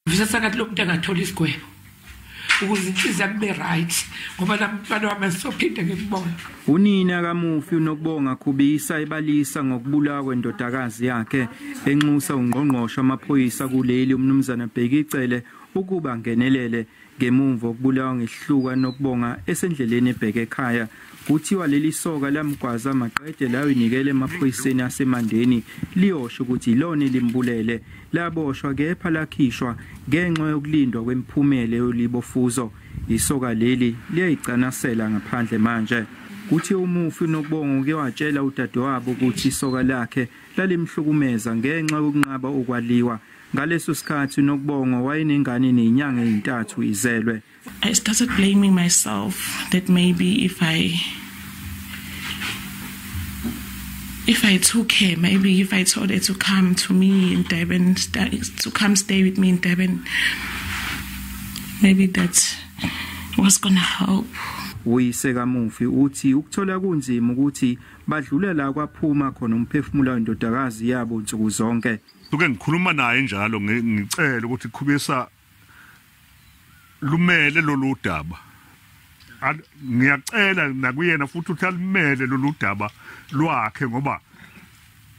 Ngifisa sengathi lo muntu angathola isigwebo ukuze inhliziyo yami ibe right, ngoba la mntwana wami angisophinde ngimbone. Unina kamufi uNokubonga Khubisa ebalisa ngokubulawa kwendodakazi yakhe, enxusa ungqongqoshe wamaphoyisa kuleli uMnumzana Bheki Cele ukuba angenelele ngemuva kokubulawa ngesihluku Nokubonga esendleleni ebheke ekhaya. Kuthiwa leli soka lamgwaza maqede layoyinikela emaphoyiseni aseMandeni liyosho ukuthi ilona elimbulele. Laboshwa kepha lakhishwa ngenxa yokulindwa kwemiphumela yolibofuzo. Isoka leli liyayicanasela ngaphandle manje. Kuthi umufi uNokubonga uke watshela udadewabo ukuthi isoka lakhe lalimhlukumeza ngenxa yokunqaba ukwaliwa. Ngaleso sikhathi uNokubonga wayenengane nezinyanga ezintathu izelwe. I started blaming myself that maybe if I took her, maybe if I told her to come to me in Durban, to come stay with me in Durban, maybe that was gonna help. Uyise kamufi uthi ukuthola kunzima ukuthi badlula la kwaphuma khona umphefumulo wendodakazi yabo nsuku zonke. Suke ngikhuluma naye njalo ngicela ukuthi Khubisa lumele lolu daba. Ngiyacela nakuyena futhi ukuthi alimele lolu daba lwakhe, ngoba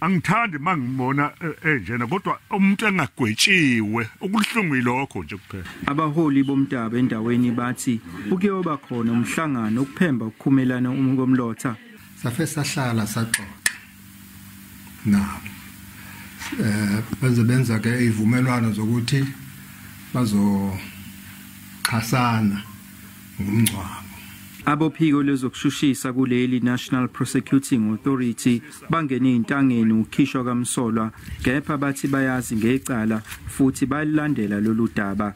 angithandi mangibona enjena, kodwa umuntu engagwetshiwe okuhlungu yilokho nje kuphela. Abaholi bomdabu endaweni bathi uke waba khona umhlangano ukuphemba ukukhumelana umkomlotha. Safe sahlala saxoxa nabo, benze benza ke ivumelwano zokuthi bazoxhasana ngomngcwabo. Abophiko lezokushushisa kuleli National Prosecuting Authority bangene intangeni ukhishwa kamsolwa, kepha bathi bayazi ngecala futhi balandela lolu daba.